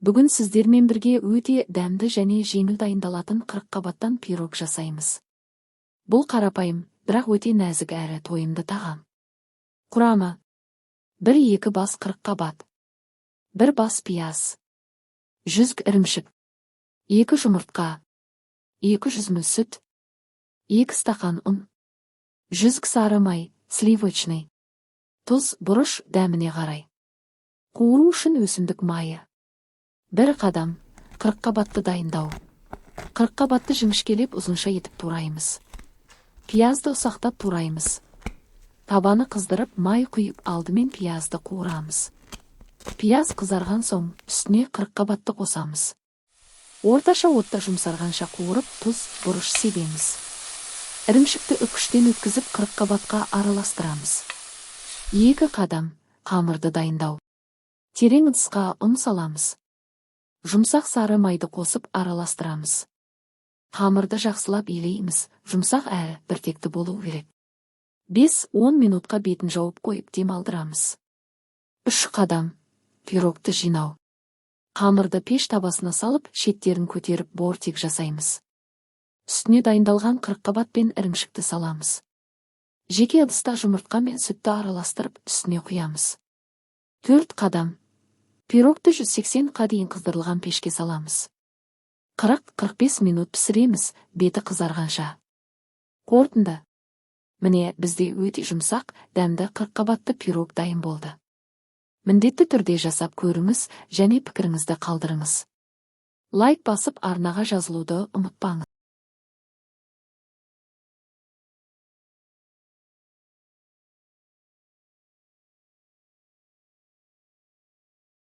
Бүгін сіздермен бірге өте дәмді және жеңіл дайындалатын қырыққабаттан пирог жасаймыз. Бұл қарапайым, бірақ өте нәзік әрі тойымды тағам. Құрамы: 1-2 бас қырыққабат, 1 бас пияз, 100 г ірімшік, 2 жұмыртқа, 200 мл сүт, 2 стақан ұн, 100 г сары май, сливочный, тұз, бұрыш дәміне қарай. Қуыру үшін өсімдік майы. Бір қадам: қырыққабатты дайындау. Қырыққабатты жіңішкелеп, ұзынша етіп тураймыз. Пиязды ұсақтап тураймыз. Табаны қыздырып, май құйып, алдымен пиязды қуырамыз. Пияз қызарған соң, үстіне қырыққабатты қосамыз. Орташа отта жұмсарғанша қуырып, тұз, бұрыш себеміз. Ірімшікті үккіштен өткізіп, қырыққабатқа араластырамыз. Екі қадам: қамырды дайындау. Терең ыдысқа ұн саламыз. Жұмсақ сары майды қосып, араластырамыз. Қамырды жақсылап илейміз, жұмсақ әрі біртекті болу керек. 5-10 минутқа бетін жауып қойып, демалдырамыз. Үш қадам: пирогты жинау. Қамырды пеш табасына салып, шеттерін көтеріп, бортик жасаймыз. Үстіне дайындалған қырыққабат пен ірімшікті саламыз. Жеке ыдыста жұмыртқа мен сүтті араластырып, үстіне құямыз. Төрт қадам: пирогты 180-қа дейін қыздырылған пешке саламыз. 40-45 минут пісіреміз, беті қызарғанша. Қорытынды: міне, бізде өте жұмсақ, дәмді қырыққабатты пирог дайын болды. Міндетті түрде жасап көріңіз және пікіріңізді қалдырыңыз. Лайк басып, арнаға жазылуды ұмытпаңыз.